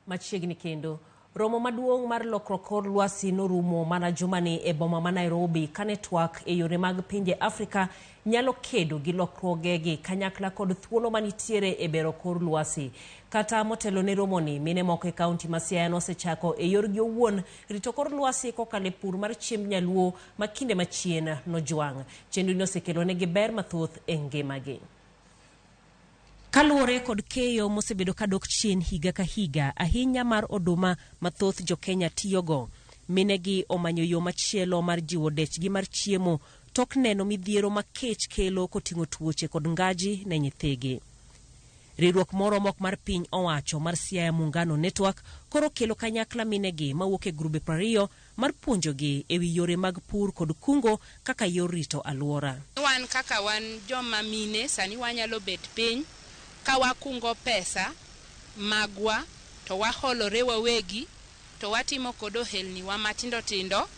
Machiegni kendo, romo maduong' mar lokruok kor lwasi norumo mana jumani e boma ma Nairobi kane twak e yore mag pinje Afrika nyalo kedo gi lokruogegi kanyakla kod thuolo manitiere e bero kor lwasi. Kata motelo ne romoni, mine moko e kaunti ma Siaya nosechako e yorgi owuon rito kor lwasi kokalo e pur mar chiemb nyaluo ma kinde machien nojwang'. Chenroni osekelonegi ber mathoth e ngimagi. Kaluwore kod keyo mosebedo kadok chien higa ka higa, ahinya mar oduma ma thoth jo-Kenya tiyogo, minegi omanyo yo machielo mar jiwo dechgi mar chiemo tok neno midhiero ma kech kelo koting'o tuoche kod ngaji ne nyithigi. Riwruok moro mok mar piny owacho mar Siaya Muungano Network koro kelo kanyakla minegi mawuok e grube 20 mar puonjogi e wi yore mag pur kod kungo kaka yor rito alwora. Wan kaka wan joma mine sani wanyalo bet piny ka wakungo pesa magwa to waholore wawegi to watimo kod ohelni wa matindo tindo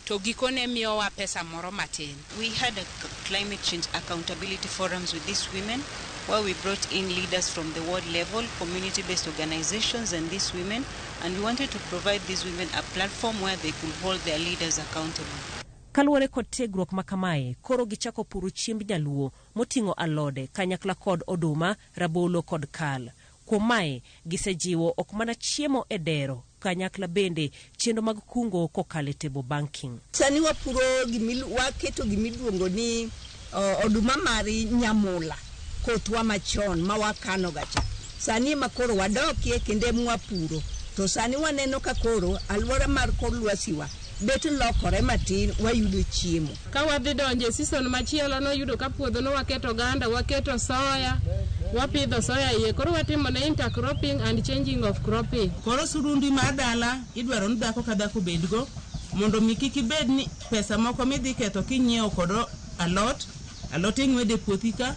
to gikone miyowa pesa moro matin. We had a climate change accountability forums with these women where we brought in leaders from the world level, community-based organizations and these women, and we wanted to provide these women a platform where they could hold their leaders accountable. Kaluwore kod tiegruok ma kamae, koro gichako puro chiemb nyaluo moting'o alode kanyakla kod oduma, rabolo kod kal. Kuom mae, gisejiwo ok mana chiemo e dero, kanyakla bende chenro mag kungo kokalo e table banking. Sani wapuro gimi, waketo gimiluongo ni oduma mar nyamula, kothwa machon ma wakano ga cha. Sani ema koro wadokie kendo ema wapuro. To sani waneno ka koro alwora mar kor lwasi wa bet lokore matin, wayudo chiemo. Ka wadhi donjo e season machielo noyudo ka puodho no waketo oganda, waketo soya, wapidho soya iye. Koro watimo ne intercropping and changing of cropping. Koro surundi mar dala idwaro ni dhako ka dhako obedgo mondo mi kik ibed ni pesa moko midhi ketho kinyiewo kod alot, alot ing'wede e puothi ka,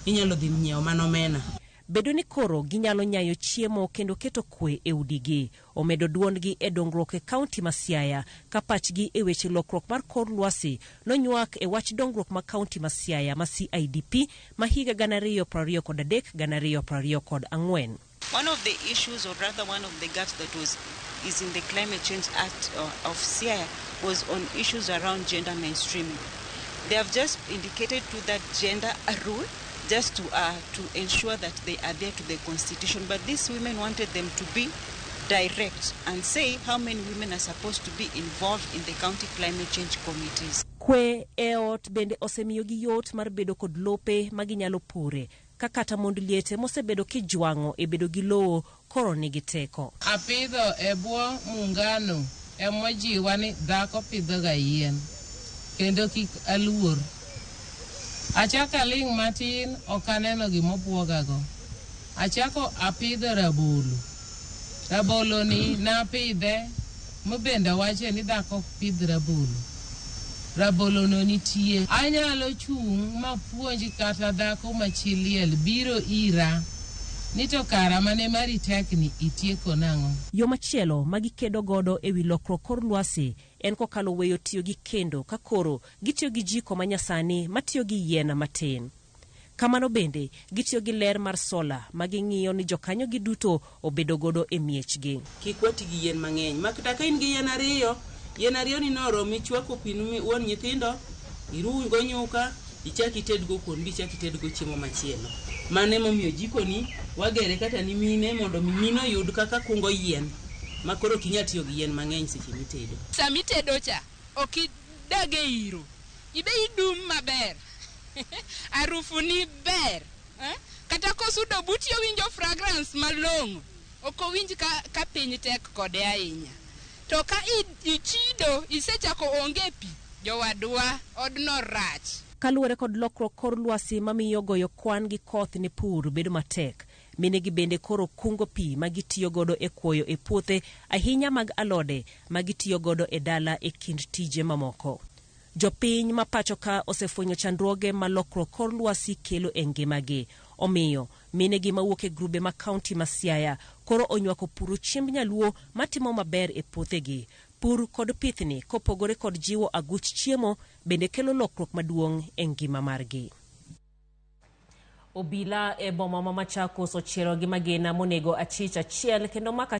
inyalo dhi nyiewo mana omena. Bedo ni koro ginyalo nyayo chiemo kendo keto kwe e udigi, omedo duondgi e dongruok e kaunti ma Siaya ka pachgi e weche lokruok mar kor lwasi nonywak e wach dongruok ma kaunti ma Siaya ma CIDP ma higa 2023 2024. One of the issues, or rather one of the gaps that was is in the Climate Change Act of Siaya, was on issues around gender mainstreaming. They have just indicated to that gender rule just to ensure that they adhere to the constitution. But these women wanted them to be direct and say how many women are supposed to be involved in the county climate change committees. Kwe e ot bende osemiyogi yot mar bedo kod lope ma ginyalo pure, ka kata mond liete mosebedo kijwang'o e bedo gi lowo koro nigi teko. Apidho e bwo muungano emojiwa ni dhako pidhoga yien kendo kik aluor. Achako aling' matin ok aneno gimobuogago. Achako apidho rabolo. Rabolo ni napidhe mabende owache ni dhako ok pidh rabolo. Rabolo no nitie. Anyalo chung' mapuonj kata dhako ma chi liel biro ira ni to kara mane mari tek ni itieko nang'o. Yo machielo ma gikedo godo e wi lokruok kor lwasi en kokalo weyo tiyo gi kendo ka koro gitiyo gi jiko ma nyasani matiyo gi yien matin. Kamano bende gitiyo gi ler mar sola ma ging'iyo ni jokanyo gi duto obedo godo e miechgi. Kik wati gi yien mang'eny. Ma kata ka in gi yien ariyo, yien ariyo ni noromi chwako pi wuon nyithindo, iruw go nyuka, ichak ited go kuon bichak ited go chiemo machielo. Mano emomiyo jiko ni wagere kata ni mine mondo mi mine oyud kaka kungo yien ma koro ok inyal tiyo gi yien mang'eny seche mitedo. Sama itedo cha, ok idag e iro. Ibe idum maber. Harufu ni ber. Kata kosudo buti owinjo fragrance malong'o. Ok owinj ka piny tek kode ahinya. To ka ichido, isechako onge pi, jowadwa, odno rach. Kaluwore kod lokruok kor lwasi mamiyo goyo kwan gi koth ne pur bedo matek, minegi bende koro kungo pi ma gitiyo godo e kwoyo e puothe ahinya mag alode ma gitiyo godo e dala e kind tije mamoko. Jopiny ma pacho ka osefwenyo chandruoge ma lokruok kor lwasi kelo e ngimagi. Omiyo, minegi mawuok e grube ma kaunti ma Siaya koro onywako puro chiemb nyaluo matimo maber e puothegi. Pur kod pithni kopogore kod jiwo aguch chiemo bende kelo lokruok maduong' e ngima margi. Obila e boma ma Machakos ochielo gi magina monego achich achiel kendo maka